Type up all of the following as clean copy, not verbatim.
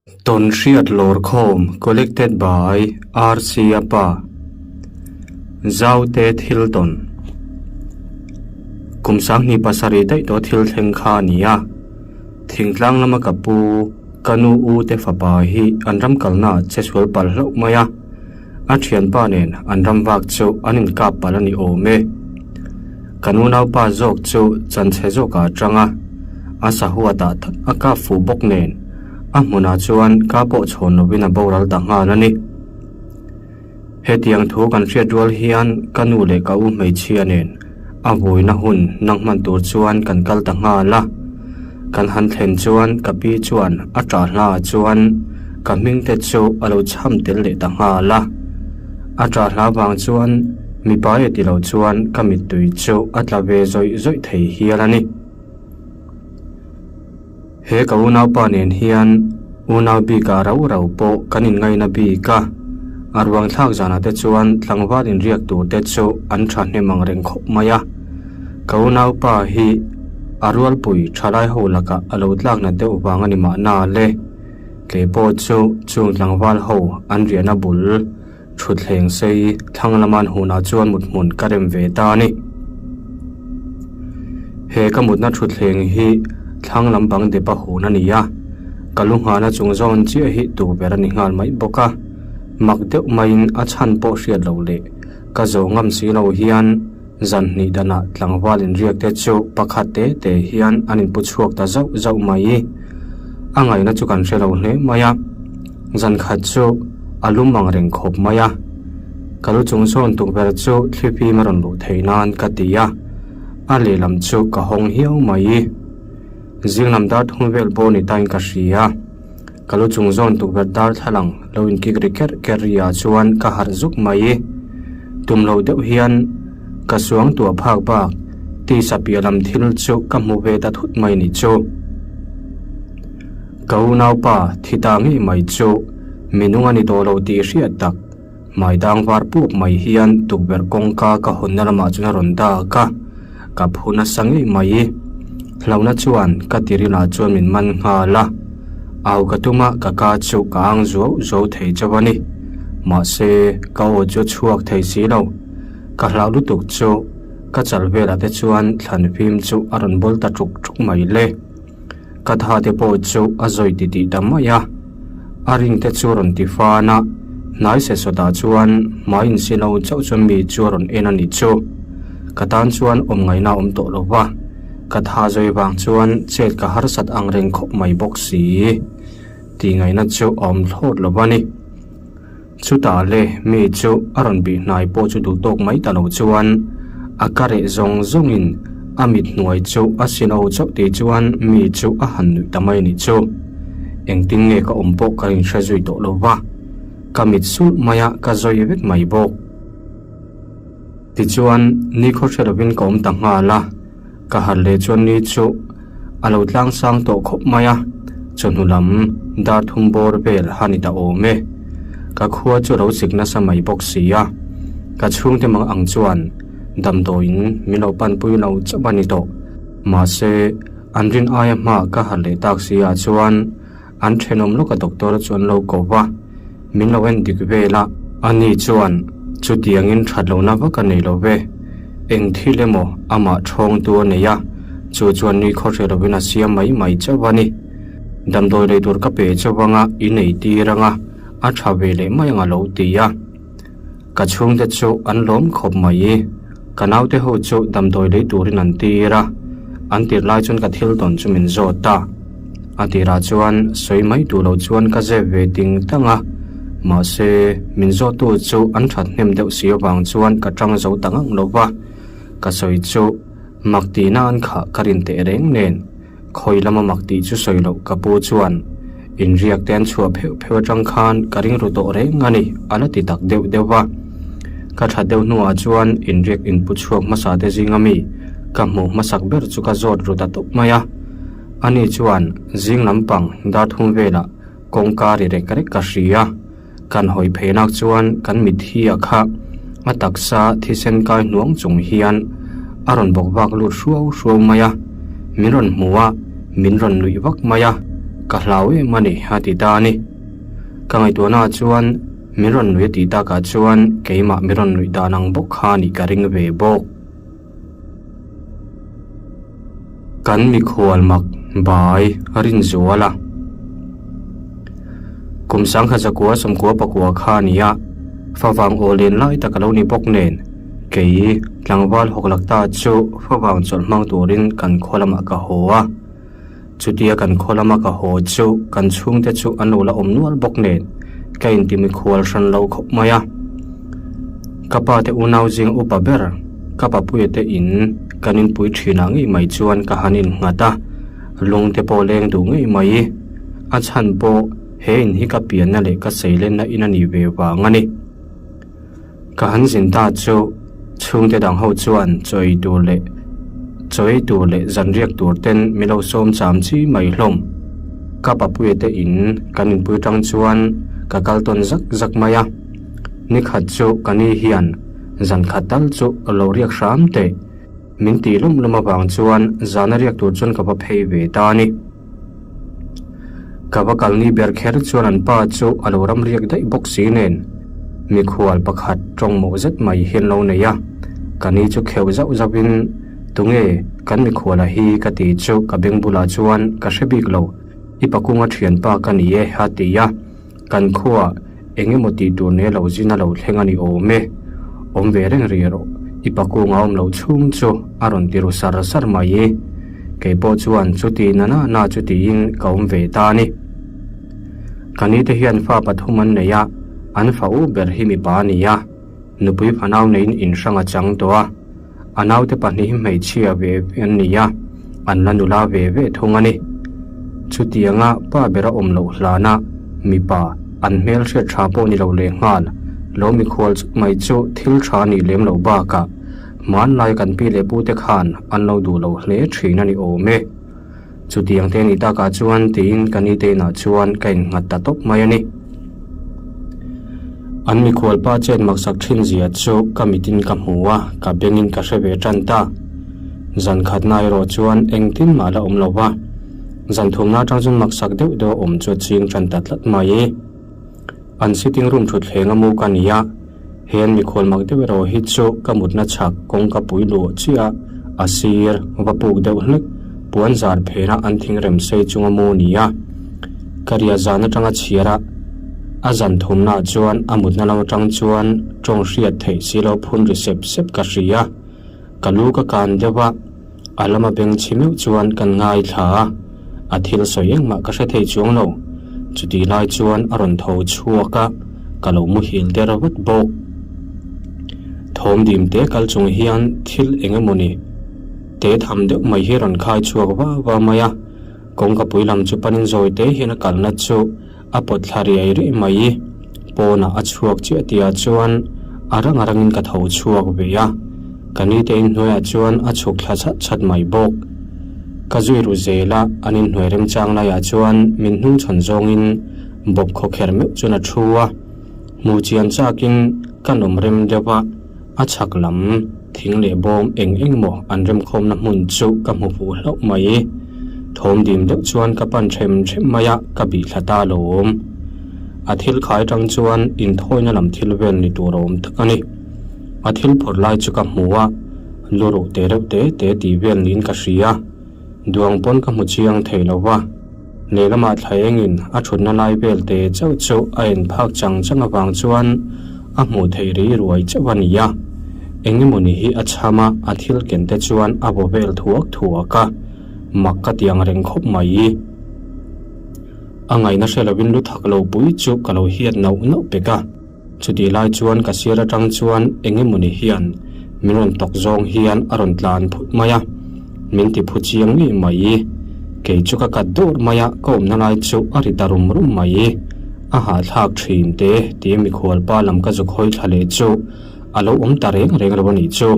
Tawnhriat Lawrkhawm Collected by RC Apa Zaute thil tawn Kum sanghnih pasarih daih tawh thil thleng kha a ni a, thingtlang lama ka pu, ka nu u te fapa hi an ram kalnaah che sual palh hlauh mai a, a thianpa nen an ram vak chu an inkap palh a ni awm e. Ka nunaupa zawk chu chanchhe zawkah a tang a, a sahuatah tak a kap fuh bawk nen a hmunah chuan ka pawh chhawn lovin a boral ta nghal a ni. Hetiang thu kan hriat rual hian ka nu leh ka u hmeichhia nen a vuina hun nang hman tur chuan kan kal ta nghal a. Kan han thlen chuan ka pi chuan a ṭah hlaah chuan ka hming te chu a lo chham tel leh ta nghal a. A ṭah hla vang chuan mipa e ti lo chuan ka mittui chu a tla ve zawih zawih thei hial a ni. He ka unaupa nen hian unau bikah rau rau pawh kan inngaina bik a, a ruang thlak zanah te chuan tlangval inriak tur te chu an thahnem ang reng khawp mai a. Ka unaupa hi a rualpui thalai ho lakah a lo tlakna deuh vang a ni mahna le. Kei pawh chu chung tlangval ho an riahna bul Thutthleng sei thlang lama an hunah chuan mut hmun ka rem ve ta a ni. He ka mutna thutthleng hi thlang lam bang dep a hun a ni a, ka lu nghahna chung zawn chiah hi tukverh a ni nghal mai bawk a. Mak deuh maiin a chhan pawh hriat loh leh ka zawh ngam si lo hian zan hnih danah tlangval inriak te chu pakhat te te hian an inpu chhuak ta zauh zauh mai. A ngaihna chu kan hre lo hle mai a. Zan khat chu a lum ang reng khawp mai a, ka lu chung sawn tukverh chu thlifim a rawn luh theih nan ka ti a, a lehlam chu ka hawng hiau mai. Zing lam dar thum vel pawh ni tain ka hria, ka lu chung zawn tukverh darthlalang lo inkik ri kerh kerh ri ah chuan ka harh zuk mai. Tum lo deuh hian ka suang tuah phak bak tisa piah lam thil chu ka hmu ve ta thut mai ni chu. Ka unaupa thi ta ngei mai chu mi nung a ni tawh lo tih hriat tak. Hmai dang var puak mai hian tukverh kawngka ka hawnna lamah chuan a rawn dak a, ka phu nasa ngei mai. Hlauhna chuan ka tirilah chuan min man nghal a, au ka tum a ka ka chu ka ang zuau zuau thei chauh a ni. Mahse, ka aw chu a chhuak thei si lo. Ka hlau lutuk chu ka chal velah te chuan thlan fim chu a rawn bawl ta ṭuk ṭuk mai le. Ka tha te pawh chu a zawi ti tih ta mai a, a ring te chu rawn ti fan a, hnai se sawtah chuan hmai insi lo chauh chuan mi chu a rawn en a nih chu. Ka tan chuan awm ngaihna a awm tawh lo va, ka tha zawi vang chuan chet ka harsat ang reng khawp mai bawk si. Tih ngaihna chu a awm thlawt lo va ni. Chutah le mi chu a rawn bih hnai pawh chu duh tawk mai ta lo chuan a ka reh zawng zawngin a mit hnuai chu a si lo chauh tih chuan mi chu a han nuih ta mai nih chu. Engtin nge ka awm pawh ka inhre zui tawh lo va, ka mit sulh mai a ka zawi vek mai bawk. Tichuan ni khaw hre lovin ka awm ta nghal a. Ka harh leh chuan ni chu a lo tlang sang tawh khawp mai a, chawhnu lam dar thum bawr vel a ni ta awm e. Ka khua chu a lo chik nasa mai bawk si a, ka chhungte mang ang chuan damdawiin min lo panpui lo chauh a ni tawh. Mahse, an rin aia hma ka harh leh tak si ah chuan an thenawm lawka doctor chu an lo ko va, min lo en dik vel a. Ani chuan, Chutiangin that lohna vak a nei lo ve. Eng thil emaw amah thawngtu a nei a, chu chuan nui khawhre lovin a siam mai mai chauh a ni. Damdawi lei tur ka pe chauh anga i nei tir anga a tha ve leh mai ang a lo ti a. Ka chhungte chu an lawm khawp mai. Ka naute ho chu damdawi lei turin an tir a, an tir lai chuan ka thil tawn chu min zawt a. A tirah chuan sawi mai duh lo chuan ka zep ve ting tang a, mahse min zawttu chu an that hnem deuh si avang chuan ka tang zo ta ngang lo va, ka sawi chu mak tihna an khah ka rin teh reng nen. Khawi lama mak tih chu sawi loh ka pu chuan inriak te an chhuah pheuh pheuh atang khan ka ring ru tawh reng a ni a la ti tak deuh deuh va. Ka that deuh hnuah chuan inriak inpu chhuak hmasa te zinga mi ka hmuh hmasak ber chu ka zawt ru ta tawp mai a. Ani chuan zing lampang dar thum velah kawngka ri rek rek ka hria. Kan hawi pheinak chuan kan mitthi a kha a taksa thisen kai hnuang chung hian a rawn bawk vak lut hruau hruau mai a, min rawn hmu a, min rawn nuih vak mai a. Ka hlau em a ni, a ti ta a ni. Ka ngaihtuahnaah chuan min rawn nuih a tih takah chuan keimah min rawn nuih dan ang bawk kha a nih ka ring ve bawk. Kan mikhual mak bai a rin zual a. Kum sangkhat zakua sawmkua pakua kha a ni a, favang aw len lai tak a lo ni bawk nen, kei tlangval hawklak ta chu favang chawlh hmang turin kan khaw lamah ka haw a. Chutia kan khaw lama ka haw chu kan chhungte chu an lo la awm nual bawk nen ka inti mikhual hran lo khawp mai a. Ka pa te unau zing upa ber ka papuia te in kan inpui thinah ngei mai chuan ka han innghat a, lung te pawh leng duh ngei mai. A chhan pawh he in hi ka pianna leh ka seilenna in a nih ve vang a ni. Ka han zin ta chu chhungte dang ho chuan chaw ei tur leh chaw ei tur leh zan riak tur ten min lo sawm cham chi mai hlawm. Ka papuia te in kan inpui tang chuan ka kal tawn zak zak mai a. Nikhat chu ka ni hian zan khat tal chu lo riak hram teh min tih lawm lawm avang chuan zana riak tur chuan ka va phei ve ta a ni. Ka va kal ni ber kher chuan an pa chu a lo ram riak daih bawk si nen mikhual pakhat tawng mawh zet mai hian lo nei a, ka ni chu kheuh zauh zauh in tunge kan mikhuala hi ka ti chu ka beng bulah chuan ka hre bik lo, i pakunga thianpa ka ni e a ti a. Kan khuaah eng emaw tih tur nei lo zin a lo thleng a ni awm e. Awm ve reng rih rawh, i pakung a awm loh chhung chu a rawn ti ru sar sar mai e. Kei pawh chuan chuti na na na chu tiin ka awm ve ta a ni. Ka ni te hian fa pathum an nei a, an fa u ber hi mipa a ni a. Nupui fanau neiin inhrang a chang tawh a, a naute pahnih hi hmeichhia ve ve an ni a, an la nula ve ve thung a ni. Chutianga pa bera awm loh hlana mipa an hmel hriat tha pawh ni lo leh nghal, lo mikhual mai chu thil tha a nih lem loh bakah hmanlai kan pi leh pute khan an lo duh lo hle thin a ni awm e. Chutiang te ni takah chuan tiin ka nite inah chuan ka innghat ta tawp mai a ni. An mikhual pa chet maksak thin zia chu ka mitin ka hmu a, ka bengin ka hre ve tan ta. Zan khatna erawh chuan engtin mah la awm lo va, zan thumna atang chuan maksak deuh deuh a awm chu a ching tan ta tlat mai. An sitting room thutthleng a mu ka ni a, he an mikhual mak deuh erawh hi chu ka mutna chhak kawngka pui luah chiah a, a sir va puk deuh hlek puan zar phena an thing rem sei chunga mu ni a. Ka ria zan atanga chhiar a, a zan thumnaah chuan a mutna lam atang chuan tawng hriat theih si lo phun ri sep sep ka hria. Ka lu ka kan deuh a, a lama beng chhi meuh chuan kan ngaithla a, a thil sawi engmah ka hre thei chuang lo. Chutih lai chuan a rawn tho chhuak a, ka lo muhil der vat bawk. Thawm dim te kal chung hian thil eng emawni te tham deuh mai hi rawn khai chhuak va va mai a, kawngkapui lam chu panin zawi te hian a kalna chu A pawt thla riai riai mai. Pawnah a chhuak chiah tihah chuan a rang a rangin ka tho chhuak ve a, ka nite inhnuaiah chuan a chhuk thla chhat chhat mai bawk. Ka zui ru zel a, an inhnuai remchang laiah chuan min hnungchhawn zawngin bawp khawkher meuh chuan a thu a, hmuh chian chakin ka nawm rem deuh a. A chhak lam thing leh bawm eng eng maw an remkhawmna hmun chu ka hmu fuh hlauh mai. Thawm dim deuh chuan ka pan ṭhem ṭhem mai a, ka bih thla ta lawm. A thil khai ṭang chuan inthawina lam thil vel ni tur a awm tak a ni. A thil phawrh lai chu ka hmu a, lu ruh te reuh te te tih vel niin ka hria. Duang pawn ka hmu chiang thei lo va. Lehlamah thla engin a thutna lai vel te chauh chu a en phak chang chang avang chuan a hmuh theih ri ruai chauh a ni a. Eng emawni hi a chham a, a thil ken te chuan a vaw vel thuak thuak a, mak ka ti ang reng khawp mai. A ngaihna hre lovin lu thak lo pui chu ka lo hiat nauh nauh pek a. Chutih lai chuan ka sir atang chuan eng emawni hian min rawn tawk zawng hian a rawn tlan phut mai a, min ti phu chiang ngei mai. Kei chu ka kat dawr mai a, ka awmna lai chu a ri ta rum rum mai. A hahthlak thin te tia mikhual pa lam ka zuk hawi thla leh chu a lo awm ta reng reng lo a nih chu.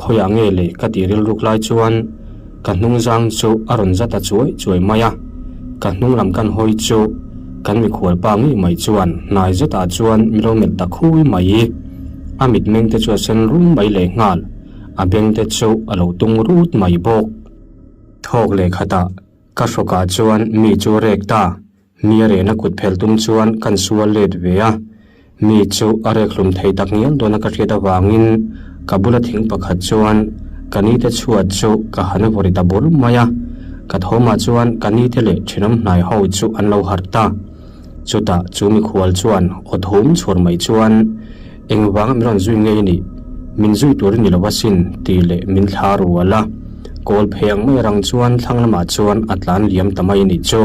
Khawiah nge le ka tih rilruk lai chuan ka hnung zang chu a rawn za ta chuai chuai mai a, ka hnung lam kan hawi chu kan mikhual pa ngei mai chuan hnai zetah chuan mi lo melh ta khui mai. A mitmeng te chu a sen rum mai lehnghal, a beng te chu a lo tung rut mai bawk. Thawk leh khatah. Ka hrawkah chuan mi chu rek ta. Mi a rehna kut phelh tum chuan kan sual let ve a. Mi chu a rek hlum thei tak ngial dawn a ka hriat avangin ka bula thing pakhat chuan ka nite chhuat chu ka han vawri ta bur mai a. Ka thawmah chuan ka nite leh thenawm hnai ho chu an lo harh ta. Chutah chu mikhual chuan aw thum chhur mai chuan, Engvanga min rawn zui ngei nih? Min zui tur i ni lo asin, tih leh min thla rual a. Kawl phei ang mai rang chuan thlang lamah chuan a tlan liam ta mai nih chu.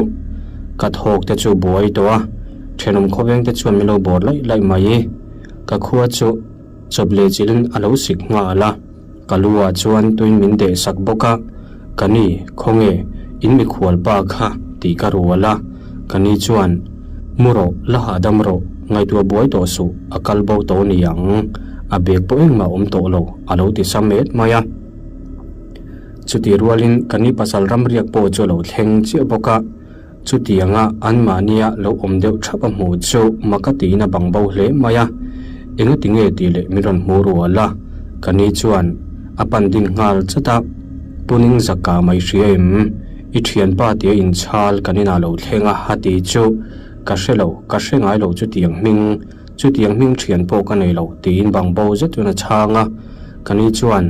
Ka thawk te chu buai tawh a, thenawm khawveng te chuan min lo bawr laih laih mai. Ka khua chu chawp leh chilhin a lo sik nghal a. Ka lu ah chuan tuin min deh sak bawk a, Ka ni, khawnge, in mikhual pa kha tih ka rual a, ka ni chuan, Mu rawh, la hahdam rawh, ngaihtuah buai tawh suh, a kal bo tawh ni ang, a bag pawh engmah awm tawh lo, a lo ti sam et mai a. Chutih rualin ka ni pasal ramriak pawh chu a lo thleng chiah bawk a. Chutianga anmahnia lo awm deuh thap a hmuh chu maka tiin a bang bo hle mai a, engati nge tih leh min rawn hmu rual a, ka ni chuan a pan din nghal chat a, Puning zaka mai hria em? I thianpa tia inchhal kan inah lo thleng a a ti chu ka hre lo, ka hre ngai lo chutiang hming, chutiang hming thian pawh ka nei lo tiin bang bo zet chuan a chhang a, ka ni chuan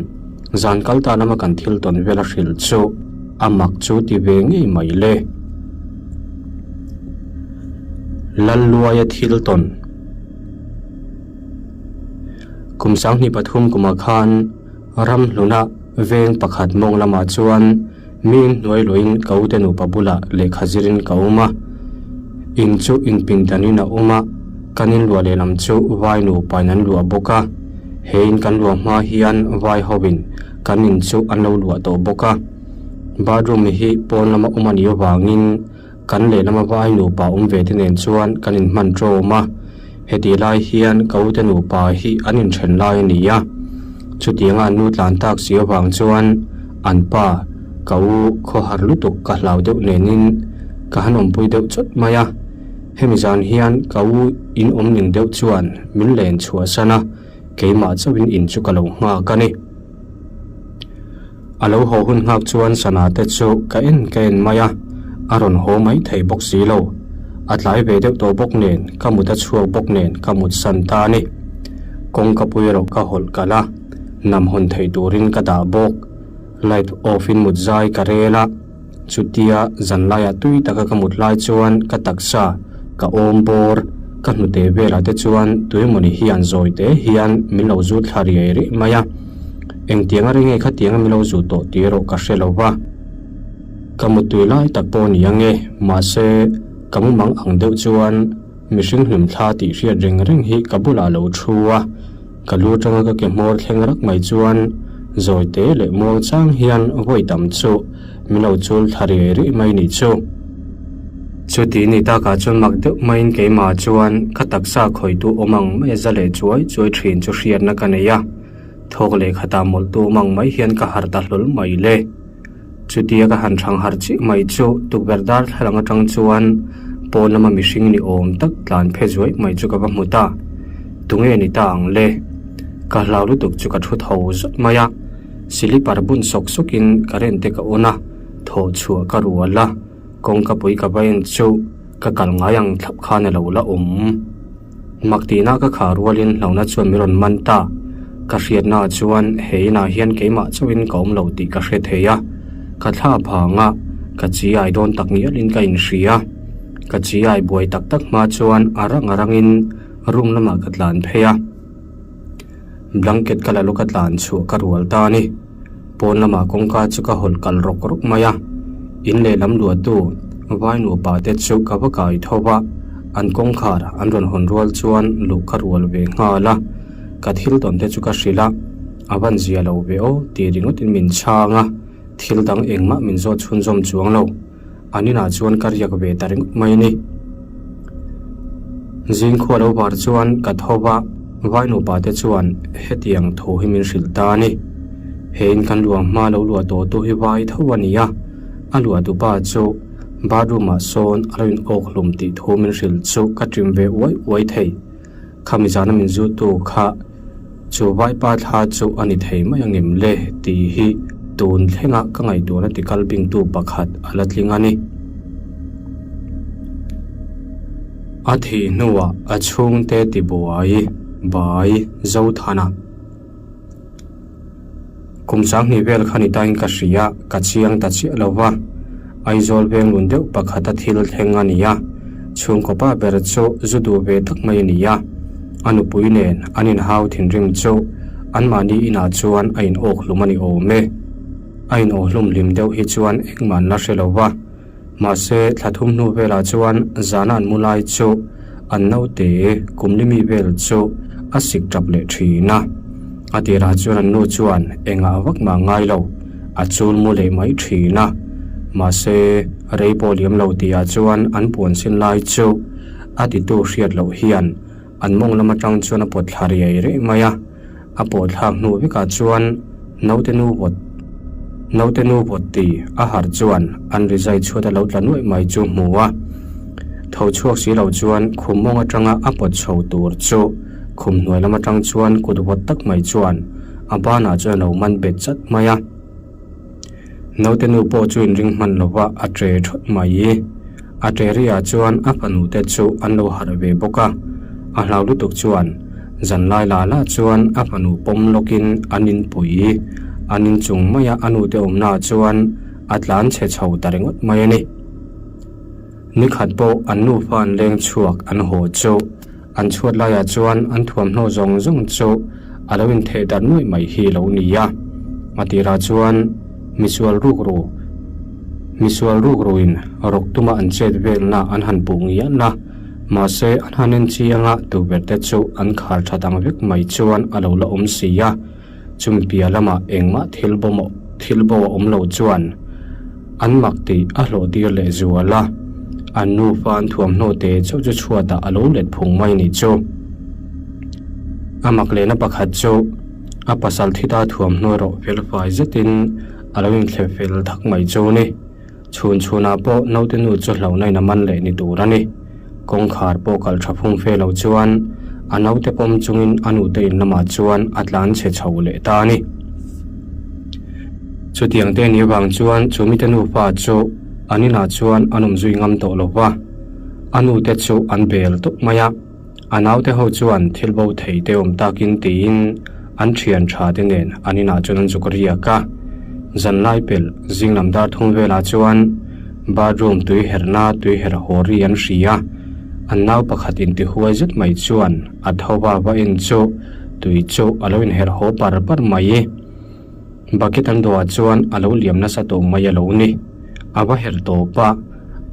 zan kal ta lama kan thil tawn vel a hrilh chu a mak chu ti ve ngei mai le. Lalluaia thil tawn Kum 2003 kumah khan Ramhluna veng pakhat mawng lamah chuan Mi in hnuai luahin ka ute nupa bulah lehkha zirin ka awm a. In chu inpindanin a awm a, kan in luah lehlam chu vai nupain an luah bawk a. He in kan luah hma hian vai hoin kan in chu an lo luah tawh bawk a. Bathroom hi pawn lama awm a nih avangin kan lehlama vai nupa awm ve te nen chuan kan inhman ṭawm a. Hetih lai hian ka ute nupa hi an inthen lai a ni a, chutianga an nu tlan tak si avang chuan an pa ka u khawhar lutuk ka hlau deuh nenin ka han awmpui deuh chawt mai a. Hemi zan hian ka u in awm ning deuh chuan min len chhuahsan a, keimah chauhin in chu ka lo nghak a ni. A lo haw hun nghak chuan sana te chu ka en ka en mai a, a rawn haw mai thei bawk si lo. A tlai ve deuh tawh bawk nen, ka mut a chhuak bawk nen ka mut san ta a ni. Kawngka pui erawh ka hawlh kalh a, nam hawn thei turin ka dah bawk. Light off in mut zai ka rel a, chutia zan laiah tui taka ka mut lai chuan ka taksa ka awm bawr, ka hnute velah te chuan tuemawni hian zawi te hian min lo zut thla riai riai mai a. Engtianga ri nge khatianga min lo zu tawh tih erawh ka hre lo va. Ka muttui lai tak pawh ni ang e, mahse ka mumang ang deuh chuan mihring hlim thla tih hriat reng reng hi ka bulah lo thu a, ka lu atanga ka ke hmawr thleng rak mai chuan zawi te leh muang chang hian vawi tam chu min lo chul thla riai riai mai nih chu. Chuti ni takah chuan mak deuh maiin keimah chuan ka taksa khawihtu awm ang mai a za leh chuai chuai thin chu hriatna ka nei a. Thawk leh khatah mawlh tu awm ang mai hian ka harh ta hlawl mai le. Chutia ka han thang harh chiah mai chu tukverh darthlalang atang chuan pawn lama mihring ni awm tak tlan phe zuai mai chu ka va hmu ta. Tunge ni ta ang le? Ka hlau lutuk chu ka thu tho zawt mai a, silipar bun sawk sawkin current te ka on a, thawh chhuah ka rual a, kawngka pui ka va en chu ka kal ngai ang thlap khan a lo la awm. Mak tihna ka khah rualin hlauhna chuan min rawn man ta. Ka hriatnaah chuan he inah hian keimah chauhin ka awm lo tih ka hre thei a. Ka thla phang a, ka chi ai dawn tak ngialin ka inhria. Ka chi ai buai tak tak hma chuan a rang a rangin room lamah ka tlan phei a. Blanket ka la lawk a tlan chhuah ka rual ta a ni. Pawn lamah kawngka chu ka hawlh kal rawk rawk mai a, in lehlam luahtu vai nupa te chu ka va kai tho va, an kawngkhar an rawn hawn rual chuan luh ka rual ve nghal a, ka thil tawn te chu ka hrilh a, a van zia lo ve aw tih ringawtin min chhang a, thil dang engmah min zawt chhunzawm chuang lo. An inah chuan ka riak ve ta ringawt mai a ni. Zing khua lo var chuan ka tho va, vai nupa te chuan hetiang thu hi min hrilh ta a ni. He in kan luah hma lo luah tawh tu hi vai tho a ni a, a luah tupa chu bathroom ah sawn a lo in awk hlum tih thu min hrilh chu ka ṭim ve uai uai thei. Khami zana min zutu kha chu vaipa thla chu a ni thei mai angem le tih hi. Tun thlenga ka ngaihtuahna tikal bingtu pakhat a la tling a ni. A thih hnuah a chhungte tibuai bai Zothana. Kum sanghnih vel kha ni tain ka hria, ka chiang ta chiah lo va. Aizawl veng lun deuh pakhata thil thleng a ni a, chhungkaw pa ber chu zu duh ve tak mai a ni a. A nupui nen an inhau thinrim chu anmahni inah chuan a inawk hlum a ni awm e. A inawh hlum hlim deuh hi chuan engmah an la hre lo va. Mahse, thla thum hnu velah chuan zana an mu lai chu an naute kum li mi vel chu a sik tap leh thin a. A tirah chuan an nu chuan engah vak mah ngai lo, a chul mu leh mai thin a. Mahse, rei pawh liam lo tihah chuan an puan sin lai chu a titu hriat loh hian an mawng lam atang chuan a pawt thla riai riai mai a. A pawh thlak hnu vekah chuan naute nu vawt naute nu vawt ti a harh chuan an rizai chhuat a lo tla nuaih mai chu hmu a. Tho chhuak si lo chuan khum mawng atanga a pawt chho tur chu khum hnuai lam atang chuan kut vawt tak mai chuan a banah chuan a lo man bet chat mai a. Naute nu pawh chu inring hman lova a ṭe ṭhawt mai. A ṭe riah chuan a fanu te chu an lo harh ve bawk a, a hlau lutuk chuan zanlai la la chuan a fanu pawm lawkin an inpui an inchung maia a nute awmnaah chuan a tlan chhe chho ta ringawt mai a ni. Nikhat pawh an nufa an leng chhuak an haw chu an chhuat laiah chuan an thuamhnaw zawng zawng chu a lo intheh darh nuaih mai hi lo ni a. A tirah chuan misual rukru misual rukruin rawk tuma an chet velna an han puh ngial a, mahse an han en chianga tukverh te chu an khar tha dang vek mai chuan a lo la awm si a. Chumi piah lamah engmah thil bawmawh thil bo a awm lo chuan an mak tih a hlawh tir leh zual a, an nufa an thuamhnaw te chauh chu chhuatah a lo let phung mai nih chu. A mak lehna pakhat chu a pasal thita thuamhnaw erawh felfai zetin a lo inthlep fel thak mai chu ni. Chhun chhunah pawh naute nu chu hlauhna in a man leh ni tur a ni. Kawngkhar pawh kal tha phung fe lo chuan a naute pawm chungin a nute in lamah chuan a tlan chhe chho leh ta a ni. Chutiang te ni vang chuan chu mite nufa chu an inah chuan an awm zui ngam tawh lo va, a nute chu an bel tawp mai a. A naute ho chuan thil bo thei te awm takin tiin an thian tha te nen an inah chuan an zuk riak a. Zanlai pelh zing lam dar thum velah chuan bathroom tui herhna tui herh haw ri an hria. An nau pakhat intihuai zet mai chuan a tho va va en chu tui chu a lo inherh haw par par mai. Bucket an dawhah chuan a lo liam nasa tawh mai a lo ni. A va herh tawp a,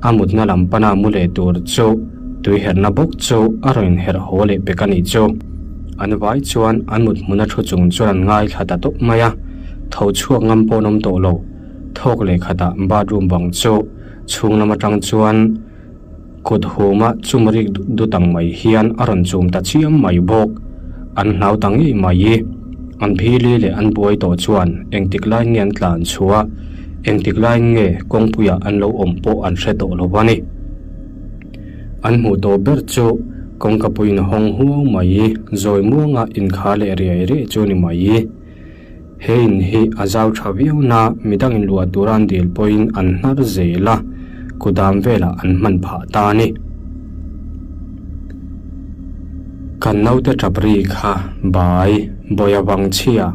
a mutna lam pana mu leh tur chu tui herhna bawk chu a rawn inherh haw leh pek a nih chu. An vai chuan an mut hmuna thu chung chuan an ngaithla ta tawp mai a, tho chhuak ngam pawh an awm tawh lo. Thawk leh khatah bathroom bang chu chhung lam atang chuan Kut huma chum rik dut dut ang mai hian a rawn chum ta chiam mai bawk. An hlau ta ngei mai. An phili leh an buai tawh chuan engtik lai nge an tlan chhuah, engtik lai nge kawngpuiah an lo awm pawh an hre tawh lo a ni. An hmuh tawh ber chu kawngkapui inhawng huau mai, zawi muanga inkhar leh riai riai chu a ni mai. He in hi a zau tha viau na midang in luah tura an dil pawhin an hnar zel a, kudam velah an hman phah ta a ni. Kan naute tap ri kha bai bawia vang chhia.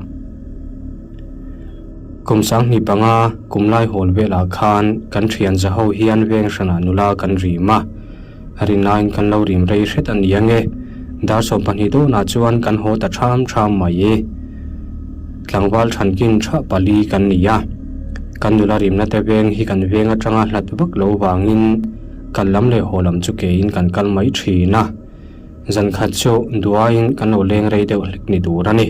Kum 25 kum lai hawl velah khan kan thian za ho hian veng hranah nula kan rim a. Rinlaiin kan lo rim rei hret a ni ange. Dar 12 dawnah chuan kan haw ta ṭham ṭham mai i. Tlangval ṭhankin ṭha pali kan ni a. Kan nula rimna te veng hi kan veng aṭanga hlat vak lo vangin kal lam leh haw lam chu keiin kan kal mai ṭhin a. Zan khat chu duaiin kan lo leng rei deuh hlek ni tur a ni.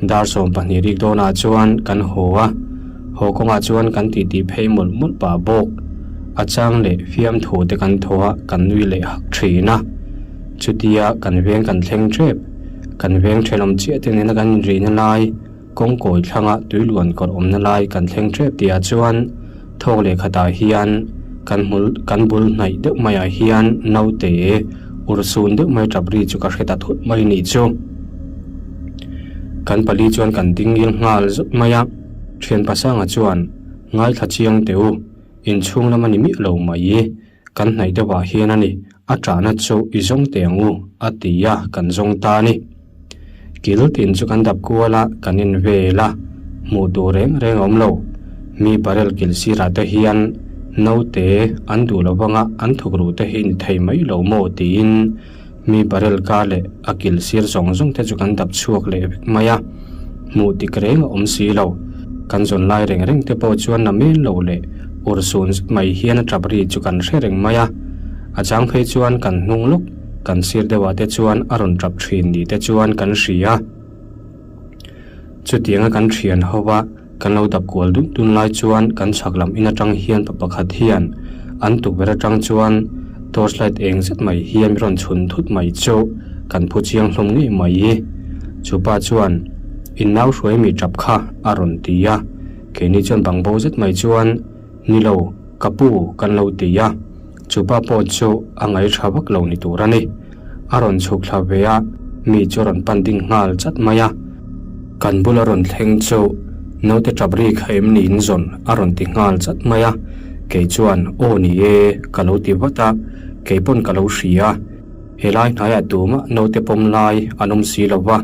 Dar 12 rik dawnah chuan kan haw a, haw kawngah chuan kan titi phei mawlh mawlh pah bawk. A chang leh fiamthu te kan thaw a, kan nui leh hak thin a. Chutia kan veng kan thleng tep, kan veng thenawm chiah te nena kan inrihna lai, kawngkawi thlanga tui luan kawrh awmna lai kan thleng tep tihah chuan thawk leh khatah hian kan hmul kan bul hnaih deuh maiah hian naute urhsun deuh mai tap ri chu ka hre ta thut mai nih chu. Kan pali chuan kan ding ngil nghal zut mai a. Thian Pasanga chuan, Ngaithla chiang teh u, inchhung lam a ni miah lo mai. Kan hnaih deuhah hian a ni, a ṭahna chu i zawng teh ang u, a ti a, kan zawng ta a ni. Kil tin chu kan dap kual a, kan in vel a, hmuh tur reng reng a awm lo. Mi barrel kil sirah te hian naute an duh lo vanga an thuk ruh te hi ni thei mai lo maw tiin mi barrel kar leh a kil sir zawng zawng te chu kan dap chhuak leh vek mai a, hmuh dik reng a awm si lo. Kan zawn lai reng reng te pawh chuan na mel lo leh ur sun zet mai hian a tap ri chu kan hre reng mai a, a chang phei chuan kan hnung lawk kan sir deuhah te chuan a rawn tap thin ni te chuan kan hria. Chutianga kan thian ho va kan lo dap kual dun dun lai chuan kan chhak lam in atang hian pa pakhat hian an tukverh atang chuan torch light eng zet mai hian mi rawn chhun thut mai chu kan phu chiang hlawm ngei mai. Chu pa chuan in nau hruai mi tap kha a rawn ti a, keini chuan bang bo zet mai chuan ni lo ka pu kan lo ti a, chu pa pawh chu a ngaih tha vak lo ni tur a ni. A rawn chhuk thla ve a, mi chu a rawn pan ding nghal chat mai a. Kan bula rawn thleng chu naute tap ri kha em niin zawn a rawn ti nghal chat mai a, kei chuan aw ni e ka lo ti vat a, kei pawn ka lo hria. Helai hnaiah tumah naute pawm lai an awm si lo va,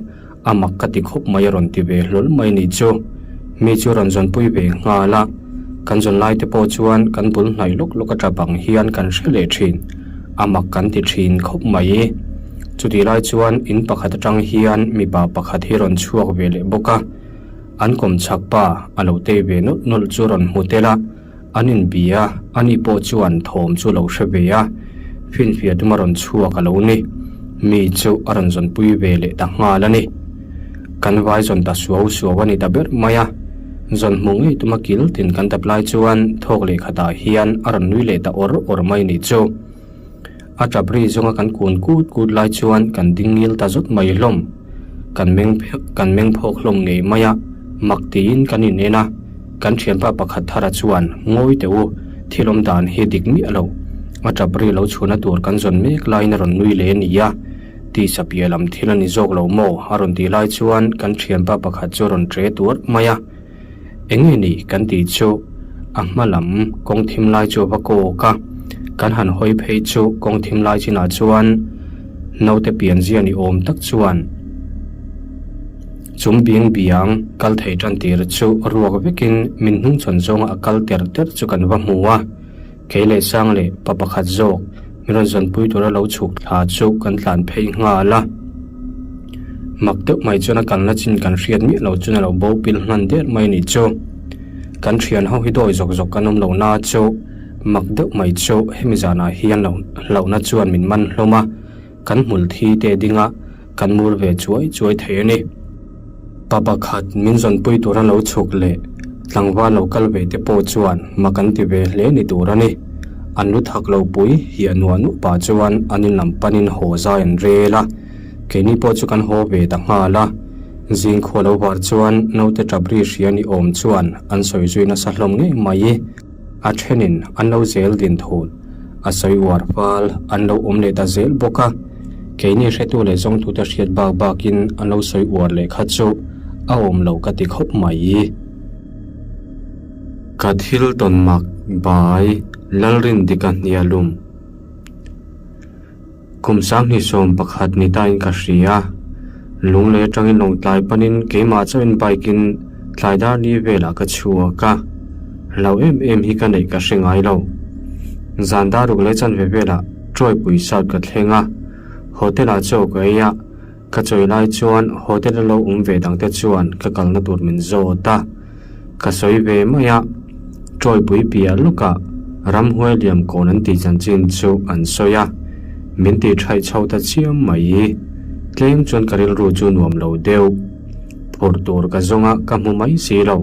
A mak ka ti khawp mai a rawn ti ve hlawl mai ni chu. Mi chu rawn zawnpui ve nghal a, kan zawn lai te pawh chuan kan bul hnaih lawk lawk a bang hian kan hre leh thin. A mak kan ti thin khawp mai. Chutih lai chuan in pakhat atang hian mipa pakhat hi rawn chhuak ve leh bawk a, an kawmchhak pa a lo tei ve nawlh nawlh chu rawn hmu tel a. An inbia a, ani pawh chuan thawm chu lo hre ve a, finfiah tum a rawn chhuak a lo ni. Mi chu a rawn zawnpui ve leh ta nghal a ni. Kan vai zawn ta suau suau a ni ta ber mai a, zawn hmuh ngei tuma kil tin kan dap lai chuan thawk leh khatah hian a rawn nui leh ta awr awr mai ni chu. A tap ri zawnga kan kun kut kut lai chuan kan ding ngil ta zawt mai hlawm. Kan meng kan meng phawk hlawm ngei mai a, mak tiin kan in en a. Kan thianpa pakhat thara chuan ngawi teh u, thil awm dan hi dik miah lo. A tap ri lo chhuahna tur kan zawn mek laiin a rawn nui leh a ni a, tisa piah lam thil a ni zawk lo maw? a rawn tih lai chuan kan thianpa pakhat chu a rawn tre tuarh mai a. Eng nge ni kan tih chu a hma lam kawng thim lai chu a va kawk a, kan han hawi phei chu kawng thim lai chinah chuan naute pianzia ni awm tak chuan chung biang biang kal thei tan tir chu ruak vekin min hnungchhawn zawnga a kal ter ter chu kan va hmu a. Kei leh sang leh pa pakhat zawk min rawn zawnpui tura lo chhuk thla chu kan tlan phei nghal a. Mak deuh mai chuan a kalna chin kan hriat miah lo chuan a lo bo pil hman der mai a nih chu. Kan thian ho hi dawi zawk zawk kan awm lo na chu mak deuh mai chu hemi zanah hian lo hlauhna chuan min man hlawm a, kan hmul thi te dinga kan mur ve chuai chuai thei a ni. Pa pakhat min zawnpui tura lo chhuk leh tlangval lo kal ve te pawh chuan mak an ti ve hle ni tur a ni. An lu thak lo pui hiah nuah nuah pah chuan an in lam panin haw zai an rel a, keini pawh chu kan haw ve ta nghal a. Zing khua lo var chuan naute tap ri hria ni awm chuan an sawi zui nasa hlawm ngei mai. A thenin an lo zel din thul, a sawi uar fal an lo awm leh ta zel bawk a. Keini hretu leh zawngtute hriat bak bakin an lo sawi uar leh kha chu a awm lo ka ti khawp mai. Ka thil tawn mak bai Lalrindika hnialum. Kum sanghnih 11 ni tain ka hria. Lunglei atangin lawngtlai panin keimah chauhin bike in tlai dar li velah ka chhuak a. Hlau em em hi ka neih ka hre ngai lo. Zan dar ruk leh chanve velah Trawipui South ka thleng a. Hotel ah chaw ka ei a. Ka chawi lai chuan hotel a lo awm ve dangte chuan ka kalna tur min zawt a, ka sawi ve mai a, Tawipui piah lawkah ramhuai liam kawn an tih chanchin chu an sawi a, min tih thaih chho ta chiam mai. Tlem chuan ka rilru chu nuam lo deuh. Phurh tur ka zawng a, ka hmu mai si lo.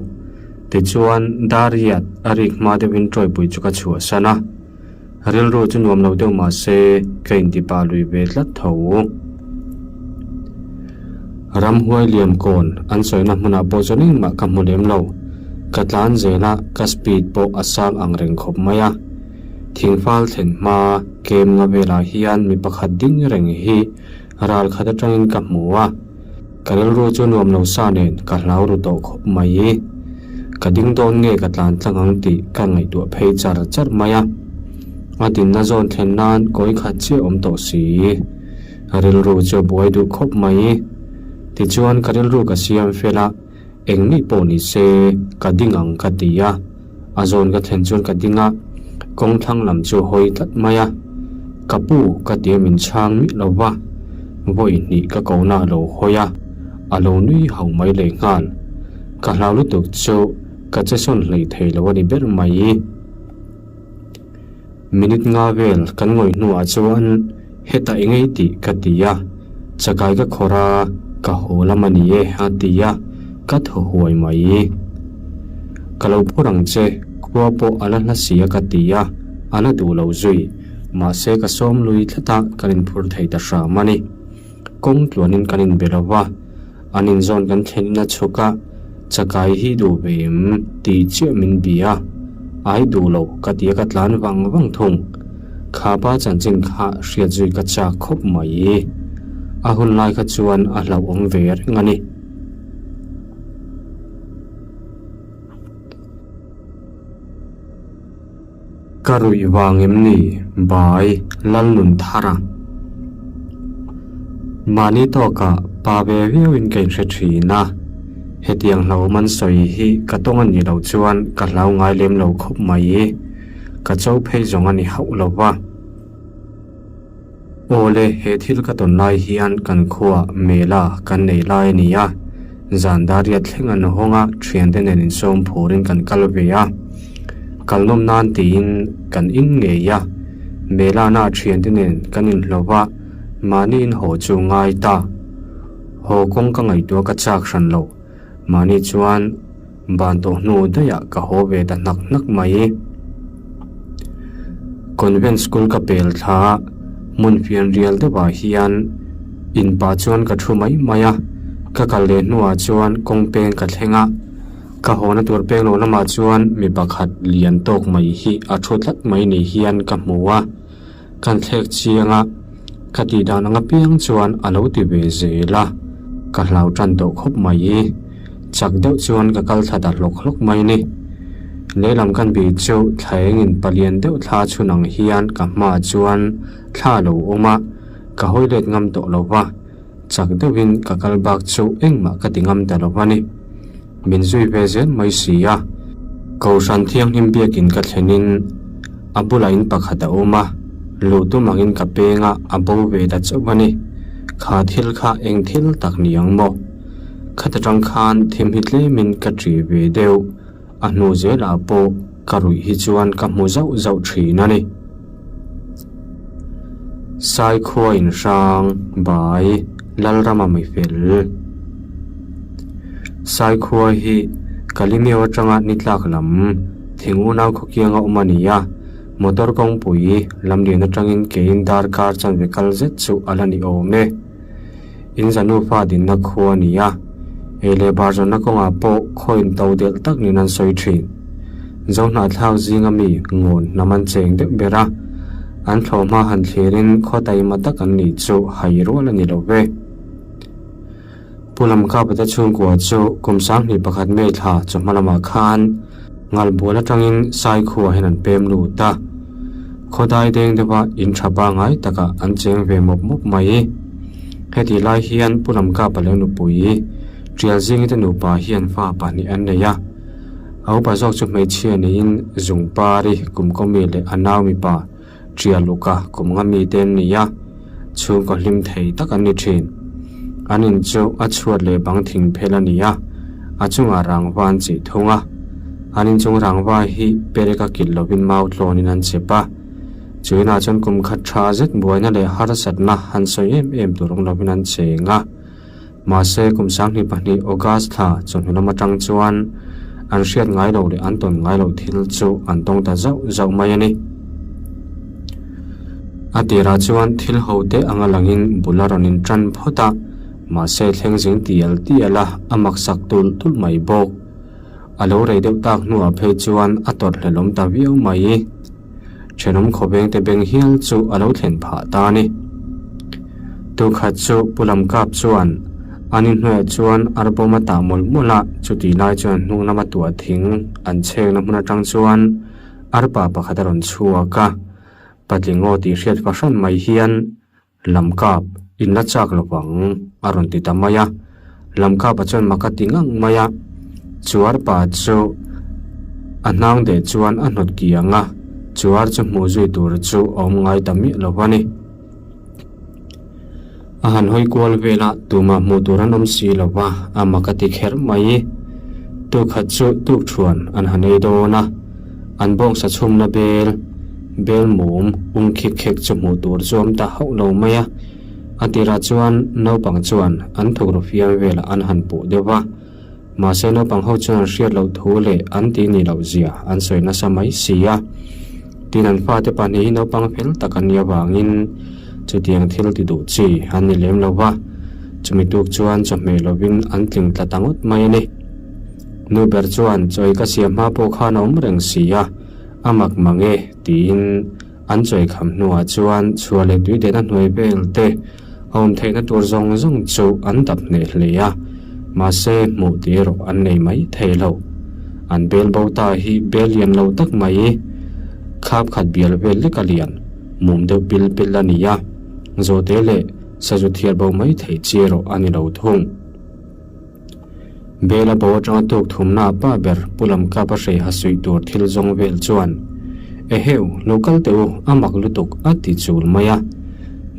Tichuan, Dariat a rik hma deuhin Tawipui chu ka chhuahsan a. Rilru chu nuam lo deuh mah se ka inti pah lui ve tlat tho. Ramhuai liam kawn an sawina hmunah pawh chuan engmah ka hmu lem lo. Ka tlan zel a, ka speed pawh a sang ang reng khawp mai a. Thingfal thlen hma kem nga velah hian mi pakhat ding reng hi ral khat atangin ka hmu a. Ka rilru chu nuam lo sa nen ka hlau ru tawh khawp mai. Ka ding dawn nge ka tlan tlang ang tih ka ngaihtuah phei char char mai a. A dinna zawn thlen nan kawi khat chiah awm tawh si. Rilru chu a buai duh khawp mai. Tichuan ka rilru ka siam fel a, eng nih pawh ni se ka ding ang ka ti a. A zawn ka thlen chuan ka ding a, kawng thlang lam chu a hawi tlat mai a. Ka pu ka ti a min chhang miah lo va, vawi hnih ka kohna a lo hawi a, a lo nui hauh mai lehnghal. Ka hlau lutuk chu ka che sawn hlei thei lo a ni ber mai. Minute nga vel kan ngawih hnuah chuan hetah i ngei tih ka ti a, chakai ka khawrh a, ka haw lam a ni e a ti a, ka thaw huai mai. Ka lo phur ang che, khua pawh a la hla si a ka ti a, a la duh lo zui, mahse ka sawm lui tlat a kan inphur thei ta hram a ni. Kawng tluanin kan inbe lo va, an inzawn kan thlenin a chhuk a, Chakai hi duh ve em? tih chiah min bia a, Ai duh lo ka ti a ka tlan vang vang thung. Kha pa chanchin kha hriat zui ka chak khawp mai. A hun lai kha chuan a hlauhawm ve reng a ni. Ka ruih vang em ni Bai Lalnunthara? Mahni tawkah pa ve viauin ka inhre thin a, hetiang hlauhawm an sawi hi ka tawng a nih loh chuan ka hlau ngai lem lo khawp mai. Ka cho phei zawng a ni hauh lo va. Awle, he thil ka tawn lai hian kan khuaah mela kan nei lai a ni a, zan daria thleng an hawng a, thiante nen insawm phurin kan kal ve a. Kal nawm nan tiin kan in ngei a, mela na thiante nen kan inhlawh a, mahni in haw chu ngai ta. Haw kawng ka ngaihtuah ka chak hran lo. Mahni chuan ban tawh hnu daihah ka haw ve ta hnak hnak mai. Convent school ka pel thla a, hmun fian rial deuhah hian in pah chuan ka thu mai mai a, ka kal leh hnuah chuan kawng peng ka thleng a, ka hawna tur peng lo lamah chuan mi pakhat lian tawk mai hi a thu tlat mai ni hian ka hmu a. Kan thlek chiang a, ka tih dan ang apiang chuan a lo ti ve zel a, ka hlau tan tawh khawp mai i, chak deuh chuan ka kal thla ta hlawk hlawk mai ni. Lehlam kan bih chu thla engin palian deuh thla chhun ang hian ka hmaah chuan thla a lo awm a, ka hawi let ngam tawh lo va, chak deuhin ka kal bak chu engmah ka ti ngam ta lo va ni. Min zui ve zel mai si a. Kohhran thianghlim biakin ka thlenin a bulah in pakhat a awm a, luh tum angin ka peng a, a bo ve ta chauh a ni. Kha thil kha eng thil tak ni ang maw? Khat atang khan thim hi tlemin ka ṭih ve deuh, a hnu zelah pawh ka ruih hi chuan ka hmu zauh zauh ṭhin a ni. Saikhua inhrang bai Lalrama mifel. Saikhua hi Kalimeu atanga ni tlak lam thing unau khawkianga awm a ni a, motor kawngpui lamlian atangin kein darkar chanve kal zet chu a la ni awm e. In zanufa dinna khua a ni a, ei leh bar zawnna kawngah pawh khaw in to delh tak niin an sawi thin. Zohnahthlak zinga mi ngawn hnam an cheng deuh ber a, an thlawhhma han thlirin khaw taima tak an nih chu hai rual a ni lo ve. Pu Lamkapate chhungkua chu kum 21 May thla chawhma lamah khan Ngalbual atangin Saikhua hian an pem lut a. Khawdai deng deuha in tha pangngai takah an cheng ve mawp mawp mai. Hetih lai hian Pu Lamkapa leh nupui Tialzingite nupa hian fa pahnih an nei a. A upa zawk chu hmeichhia niin Zungpari kumkawmi leh a nau mipa Ṭialuka kum nga mite an ni a, chhungkaw hlim thei tak an ni ṭhin. An in chu a chhuat leh bang thing phel a ni a, a chungah rangva an chih thung a. An inchung rangva hi pereka kilh lovin mau tlawnin an chep a. Chu inah chuan kum khat ṭha zet buaina leh harsatna han sawi em em tur awm lovin an cheng a. Mahse, kum 22 August thla chawhnu lam atang chuan an hriat ngai loh leh an tawn ngai loh thil chu an tawng ta zauh zauh mai a ni. A tirah chuan thil ho te anga langin bul a rawn intan phawt a, mahse thleng zing tial tial a, a maksak tulh tulh mai bawk. A lo rei deuh tak hnuah phei chuan a tawrhhlelawm ta viau mai. Thenawm khawvengte beng hial chu a lo thlen phah ta a ni. Tukhat chu Pu Lamkap chuan An inhnuaiah chuan arbawm a tah mawlh mawlh a, chutih lai chuan hnung lama tuah thing an chhekna hmun atang chuan arpa pakhat a rawn chhuak a, patling aw tih hriat fahran mai hian Lam kap, in la chak lo vang, a rawn ti ta mai a. Lam kapa chuan mak a ti ngang mai a. Chuar pa chu a hnang deh chuan a hnawt kiang a, chuar chu hmuh zui tur chu a awm ngai ta miah lo a ni. A han hawi kual vel a, tumah hmuh tur an awm si lo va, a mak a ti kher mai. Tukhat chu tukthuan an han ei dawn a. An bawngsa chhumna bel, bel mum ung khik khek chu hmuh tur chu awm ta hauh lo mai a. A tirah chuan naupang chuan an thukru fiam velah an han puh deuh va. Mahse naupang ho chuan an hriat loh thu leh an tih nih loh zia an sawi nasa mai si a. Tin an fate pahnih hi naupang fel tak an nih avangin chutiang thil ti duh chi an ni lem lo va. Chumi tuk chuan chawhmeh lovin an tling tla ta ngawt mai a ni. Nu ber chuan chawi ka siam hma pawh khan a awm reng si a, a mak mang e tiin an chawi kham hnuah chuan chhuah leh tui dehna hnuai vel te a awm theihna tur zawng zawng chu an dap hneh hle a, mahse hmuh tih erawh an nei mai thei lo. An bel bo ta hi bel lian lo tak mai, khap khat bial vel lek a lian, mum deuh pil pil a ni a, zawhte leh sazu thiar bo mai theih chi erawh a ni lo thung. Bela bo atanga tuk thumna pa ber Pu Lamkapa hrei ha suih tur thil zawng vel chuan, Eheu, lo kal teh u, a mak lutuk, a ti chul mai a.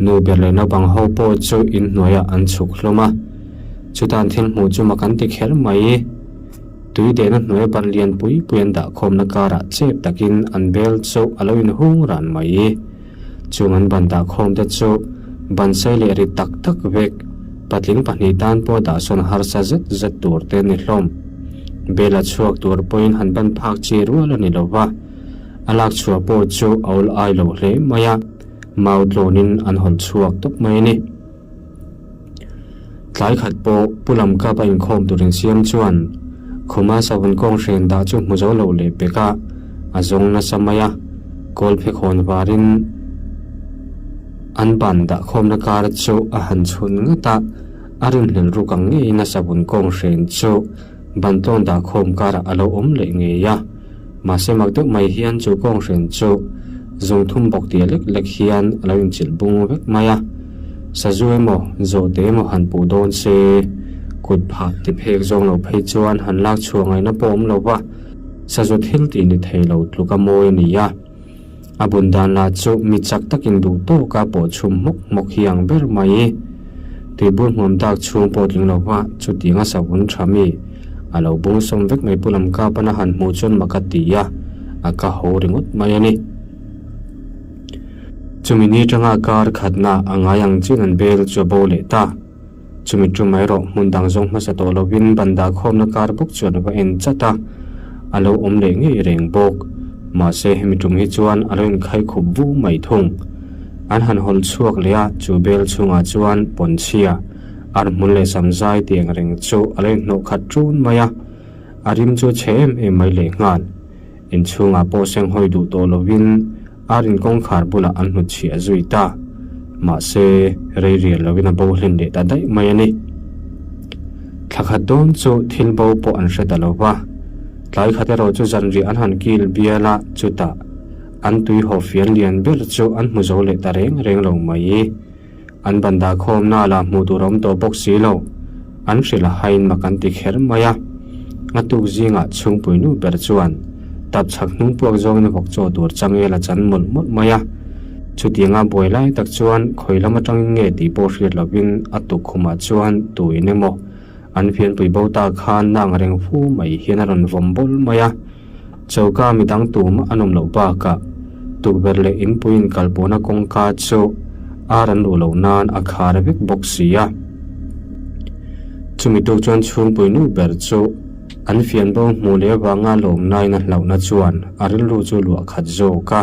Nu ber leh naupang ho pawh chu inhnuaiah an chhuk hlawm a. Chutan thil hmuh chu mak an ti kher mai. Tui dehna hnuai ban lian pui pui an dah khawmna karah chep takin an bel chu a lo inhung ran mai. Chung an ban dah khawm te chu ban sei leh rit tak tak vek, patling pahnih tan pawh dah sawn harsa zet zet tur te ni hlawm. Bel a chhuak tur pawhin han ban phak chi rual a ni lo va, a lak chhuah pawh chu a awl ai lo hle mai a, mau tlawnin an hawn chhuak tawp mai a ni. Tlai khat pawh Pu Lamkap a inkhawm tur insiam chuan khuma savun kawng hren dah chu hmu zo lo leh pek a, a zawng nasa mai a, kawl phe khawn varin an ban dah khawmna kar chu a han chhun ngat a, a rinhlelh ruk ang ngeiin a savun kawng hren chu ban tlawn dah khawm karah a lo awm leh ngei a. Mahse mak deuh mai hian chu kawng hren chu zung thum bawk tia lek lek hian a lo inchilh bung vek mai a. Sazu emaw, zawhte emaw han puh dawn se, kut phah ti phek zawng lo phei chuan han lak chhuah ngaihna pawh awm lo va, sazu thil tih ni thei lo tluk a mawi a ni a. A bun dan lah chu mi chak takin duh tawka pawh chhum hmawk hmawk hi ang ber mai. Tuibur hmuam dak chhung pawh tling lo va, chutiang a savun tha mi a lo bung sawm vek mai Pu Lamkapana han hmuh chuan mak a ti a, a ka ho ringawt mai a ni. Chumi ni tanga kar khatna a ngai ang chin an bel chu a bo leh ta. Chumi tum erawh hmun dang zawng hmasa tawh lovin ban dah khawmna kar bawk chuan a va en chat a, a lo awm leh ngei reng bawk. Mahse hemi tum hi chuan a lo inkhai khup vu mai thung. An han hawl chhuak leh a, chu bel chhungah chuan pawnchhia, ar hmun leh samzai tih ang reng chu a lo inhnawh khat ṭun mai a, a rim chu chhe em em mai lehnghal. Inchhungah pawh senghawi duh tawh lovin ar in kawngkhar bulah an hnutchhiah zui ta. Mahse, rei rial lovin a bo hlen leh ta daih mai a ni. Thla khat dawn chu thil bo pawh an hre ta lo va. Tlai khat erawh chu zanriah an han kil bial a, chutah an tui haw fian lian ber chu an hmu zo leh ta reng reng lo mai. An ban dah khawmna lah hmuh tur a awm tawh bawk si lo. An hrilh a hain mak an ti kher mai a. A tuk zingah chhungpui nu ber chuan tap chhak hnung puak zawngin a vawk chaw tur changel a chan mawlh mawlh mai a. Chutianga buai lai tak chuan khawi lam atangin nge tih pawh hriat lovin a tuk khumah chuan tuin emaw an fianpui bo ta khan nang reng fu mai hian a rawn vawm bawl mai a. Choka midang tumah an awm loh bakah tukverh leh inpui inkalpawhna kawngka chu ar an luh loh nan a khar vek bawk si a. Chumi tuk chuan chhungpui nu ber chu an fian bo hmuh leh avanga lawmnain a hlauhna chuan a rilru chu luah khat zawk a.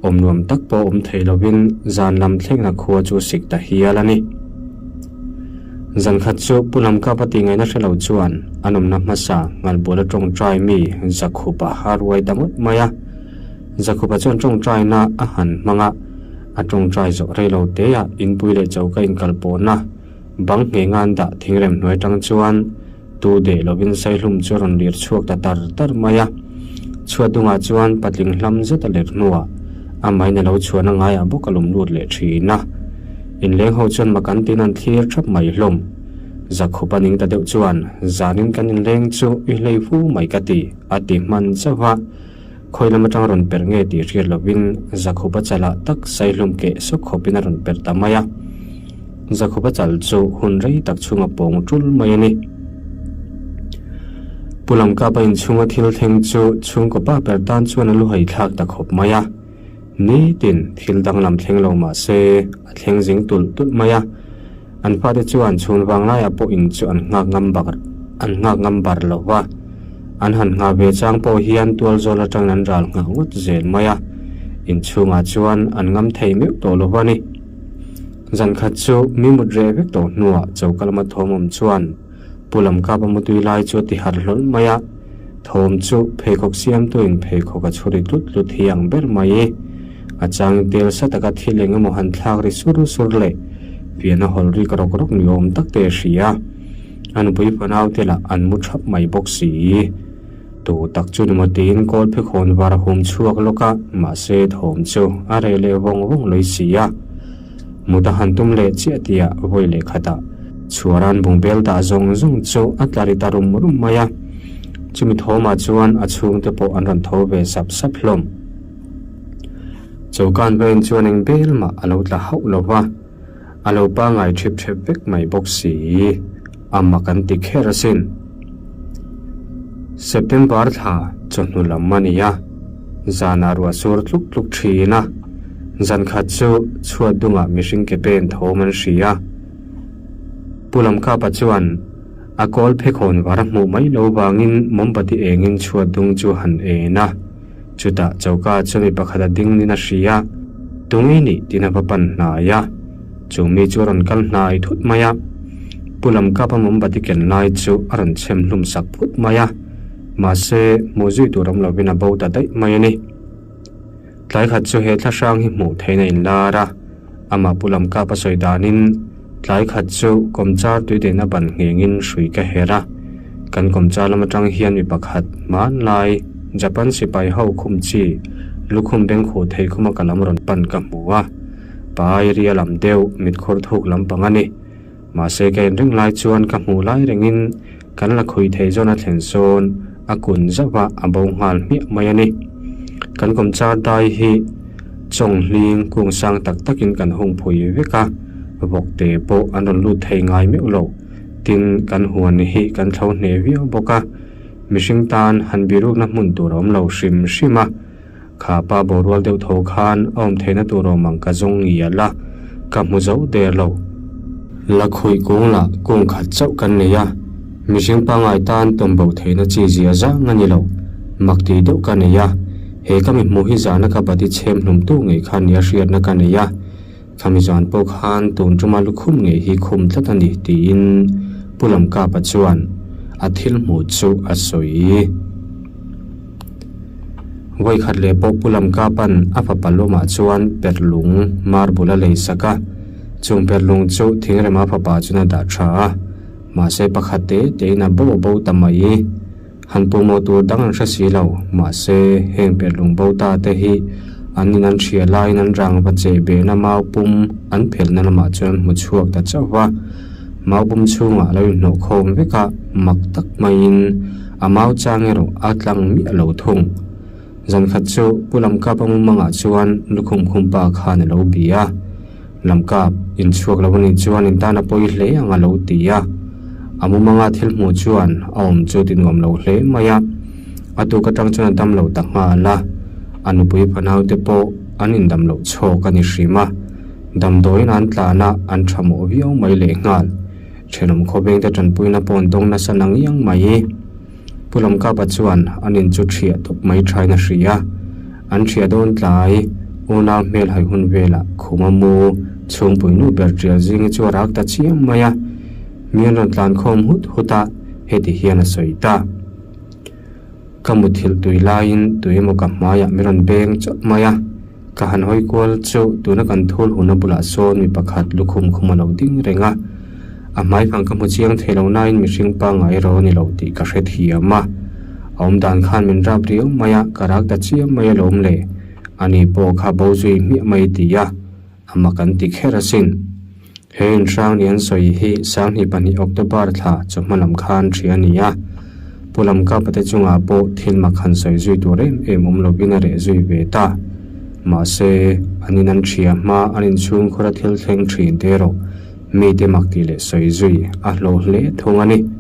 Awm nuam tak pawh awm thei lovin zan lam thlengna khua chu sik ta hial a ni. Zan khat chu Pu Lamkapa tih ngaihna hre lo chuan an awmna hmasa Ngalbuala tawngtai mi Zakhupa a ruai ta ngawt mai a. Zakhupa chuan tawngtaina a han hmang a, a tawngtai zawh rei lo teah inpui leh choka inkalpawhna. Bang nghenga an dah thingrem hnuai atang chuan tu deh lovin saihlum chu a rawn lir chhuak ta tar tar mai a. Chhuat dungah chuan patling hlam zet a ler hnuah amahin a lo chhuahna ngaiah bawk a lawm lut leh thin a. Inleng ho chuan mak an tin an thlir thap mai hlawm. Zakhup a ning ta deuh chuan zanin kan inleng chu i hlei fu mai ka ti a ti hman chauh a. Khawi lam atang rawn perh nge tih hriat lovin Zakhupa chalah tak saihlum keh sawk khawpin a rawn perh ta mai a. Zakhupa chal chu hun rei tak chhunga pawng tul mai a ni. Pu Lamkapa inchhunga thil thleng chu chhungkaw pa ber tan chuan a lu haithlak ta khawp mai a. Nitin thil danglam thleng lo mah se a thleng zing tulh tulh mai a. An fate chuan chhun vang laiah pawh in chu an nghak ngam bar an nghak ngam bar lo va. An han nghah ve chang pawh hian tual zawl atangin an ral nghah ngawt zel mai a. In chhungah chuan an ngam thei meuh tawh lo va ni. Zan khat chu mi mut reh vek tawh hnuah choka lama thawm awm chuan Pu Lamkapa mutui lai chu a ti harh hlawl mai a. Thawm chu pheikhawk siamtuin pheikhawk a chhuri tlut tlut hi ang ber mai. A chang tel sa taka thil eng emaw han thlak ri sur sur leh fiahna hawl rik rawk rawk ni awm tak te a hria. A nupui fanau te lah an mu thap mai bawk si. Tu tak chu ni maw tiin kawl phekhawn var a hum chhuak lawk a, mahse thawm chu a reh leh vawng vawng lawih si a. Mut a han tum leh chiah tihah vawi leh khatah chhuaran bungbel dah zawng zawng chu a tla ri ta rum rum mai a. Chumi thawmah chuan a chhungte pawh an rawn tho ve sap sap hlawm. Chokan vein chuan eng bel mah a lo tla hauh lo va, a lo pangai thip thep vek mai bawk si. A mak an ti kher asin. September thla chawhnu lam a ni a, zanah ruah sur tluk tluk thin a, zan khat chu chhuat dungah mihring ke pen thawm an hria. Pu Lamkapa chuan a kawl phekhawn var a hmuh mai lo vangin mawmbati engin chhuat dung chu han en a. Chutah choka chu mi pakhat a ding nin a hria, Tunge nih tiin a va pan hnai a, chu mi chu a rawn kal hnai thut mai a. Pu Lamkapa mawmbati ken lai chu a rawn chhem hlum sak phut mai a, mahse hmuh zui tur awm lovin a bo ta daih mai a ni. Tlai khat chu he thla hrang hi hmuh theihna inlar a, Amah Pu Lamkapa sawi danin tlai khat chu kawmchar tuidehna ban nghengin hrui ka her a. Kan kawmchar lam atang hian mi pakhat hmanlai Japan sipai ho khum chi lukhum bengkhuh thei khuma ka lam rawn pan ka hmu a. Pai ria lam deuh mitkhur thuk lampang a ni. Mahse ka inring lai chuan ka hmuh lai rengin kan la khawi thei zawn a thlen sawn a kun zauh a, a bo nghal hmiah mai a ni. Kan kawmchar dai hi chawng hling kung sang tak takin kan hung phui vek a, vawkte pawh an rawn lut thei ngai meuh lo. Tin, kan huan hi kan thlo hneh viau bawk a, mihring tan han birukna hmun tur a awm lo hrim hrim a. Kha pa borual deuh tho khan a awm theihna tur awm ang ka zawng ngial a, ka hmu zo der lo. La khuih kung lah kung khat chauh kan nei a, mihring pangngai tan tawm bo theihna chi zia zang a ni lo. Mak tih deuh ka nei a, he ka mi hmuh hi zahna ka bati chhem hlumtu ngei kha nia hriatna ka nei a, Khami zan pawh khan tun tuma lukhum ngei hi khum tlat a ni tiin Pu Lamkapa chuan a thil hmuh chu a sawi. Vawikhat leh pawh Pu Lamkapa'n a fapa lumah chuan perlung marble a lei sak a, chung perlung chu thingrema fapa chuan a dah tha a, mahse pakhat te tein a bo a bo ta mai. Han pawimawh tur dang an hre si lo, mahse heng perlung bo ta te hi an in an hria laiin an rangva cheh behna mau pum an phelhna lamah chuan an hmu chhuak ta chauh va. Mau pum chhungah a lo inhnawh khawm vek a, mak tak maiin a mau chang erawh a tlang miah lo thung. Zan khat chu Pu Lamkapa mumangah chuan lukhum khumpa khan a lo bi a. Lamkap, inchhuak lo a nih chuan in tan a pawi hle ang a lo ti a. A mumanga thil hmuh chuan a awm chu ti nuam lo hle mai a. A tuk atang chuan a dam lo ta nghal a. A nupui fanaute pawh an indam loh chhawk a ni hrim a. Damdawiin an tlan a, an tha mawh viau mai lehnghal. Thenawm khawvengte tanpuina pawh an dawng nasa nang iang mai. Pu Lamkapa chuan an in chu thiah tawp mai thain a hria. An thiah dawn tlai, unau hmel hai hun velah khuma mu chhungpui nu ber tial zingi chu a rak ta chiam mai a. Mi an rawn tlan khawm hut hut a, heti hian a sawi ta. Ka muthilh tui laiin tui emaw ka hmaiah mi rawn beng chawp mai a. Ka han hawi kual chu tuna kan thul huna bulah sawn mi pakhat lukhum khum a lo ding reng a. A hmaifang ka hmu chiang thei lo nain mihring pangngai erawh a ni lo tih ka hre thiam a. A awm dan khan min rap riau mai a, ka rak ta chiam mai alawm le. Ani pawh kha bo zui hmiah mai ti a, a mak an ti kher asin. He inhrang ni an sawi hi 2002 October thla chawhma lam khan ṭhi a ni a. Pu Lamkapa te chungah pawh thil mak han sawi zui tur em em awm lovin a reh zui ve ta. Mahse, an in an ṭhia hma an inchhungkhura thil thleng ṭhin te erawh mite mak tih leh sawi zui a hlawh hle thung a ni.